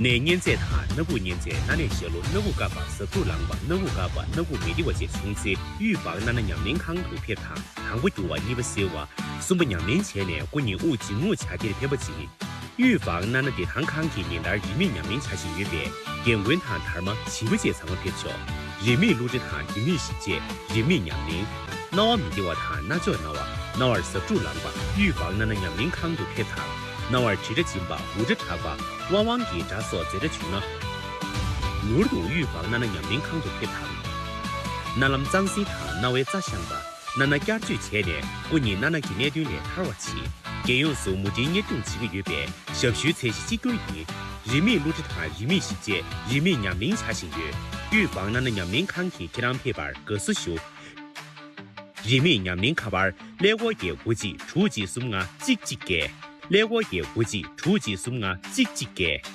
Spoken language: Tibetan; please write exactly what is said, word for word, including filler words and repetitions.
ནད་གཉན་ཚད་དང་སྣ་ཁུག་གཉན་ཚད། སྣ་ནད་ཞལ་ལོ། སྣ་ཁུག་བཀབ་པ། ཟ་འཕྲུག་ལངས་པ། སྣ་ཁུག་འགག་པ། སྣ་ཁུག་མི་བདེ་བ་བཅས་བྱུང་ཚེ་དབུས་འབངས་སྣ་ནད་ཉམས་ལེན་ཁང་དུ་ཕེབས་དང་། དང་པོ་རྒྱུ་བ། གཉིས་པ་སེལ་བ། གསུམ་པ་ཉམས་ལེན་བྱས་ནས་སྐུ་ཉིད་དབུགས་འབྱིན་རྔུབ་བྱ་ཁྱེར་ཕན་པ་བྱིན། དབུས་འབངས་སྣ་ནད་བདེ་ཐང་ཁང་གིས་ཉིན་ལྟར་རིན་མེད་ཉམས་ལེན་བྱ་བཞིན་ཡོད་པས། རྒན་རྒོན་དང་དར་མ། བྱིས་པ་བཅས་ཚང་མ་ཕེབས་ཆོག་རིན་མེད་བསླུ་བྲིད་དང་རིན་མེད་ཞིབ་དཔྱད། རིན་མེད་ཉམས་ལེན། རྣ་བ་མི་བདེ་བ་དང་རྣ་ཅོག་ན་བ། རྣ་བར་ཟ་འཕྲུག་ལངས་པ། དབུས་འབངས་སྣ་ནད་ཉམས་ལེན་ཁང་དུ་ཕེབས་དང་། རྣ་བར་དྲིལ་སྒྲ་འབྱིན་པ། འུར་སྒྲ་གྲགས་པ། ཝང་ཝང་གི་སྒྲ་སོགས་འཛེར་སྒྲ་བྱུང་ན། མྱུར་དུ་དབུས་འབངས་སྣ་ནད་ཉམས་ལེན་ཁང་དུ་ཕེབས་དང་། སྣ་ལམ་གཙང་སིལ་དང་རྣ་བའི་རྩ་བཤངས་པ། སྣ་སྣ་བསྐྱར་བཅོས་བྱས་ནས་སྐུ་ཉིད་སྣ་ནད་ཀྱི་གནད་དོན་ལས་ཐར་བར་བྱེད། རྒྱལ་ཡོངས་སུ་མུ་འབྲེལ་གཉེར་སྐྱོང་བྱེད་ཀྱི་ཡོད་པས་ཞབས་ཞུའི་ཚད་གཞི་གཅིག་གྱུར་ཡིན། རིན་མེད་བསླུ་བྲིད་དང་རིན་མེད་ཞིབ་དཔྱད། རིན་མེད་ཉམས་ལེན་བྱ་བཞིན་ཡོད། དབུས་འབངས་སྣ་ནད་ཉམས་ལེན་ཁང་གིས་ཁྱེད་རང་ཕེབས་པར་དགའ་བསུ་ཞུ། རིན་མེད་ཉམས་ལེན་ཁ་པར། ཀླད་ཀོར་བརྒྱད་དགུ་གཅིག་དྲུག་གཅིག་གསུམ་ལྔ་གཅིག་གཅིག་བརྒྱད། ཀླད་ཀོར་བརྒྱད་དགུ་གཅིག་དྲུག་གཅིག་གསུམ་ལྔ་གཅིག་གཅིག་བརྒྱད།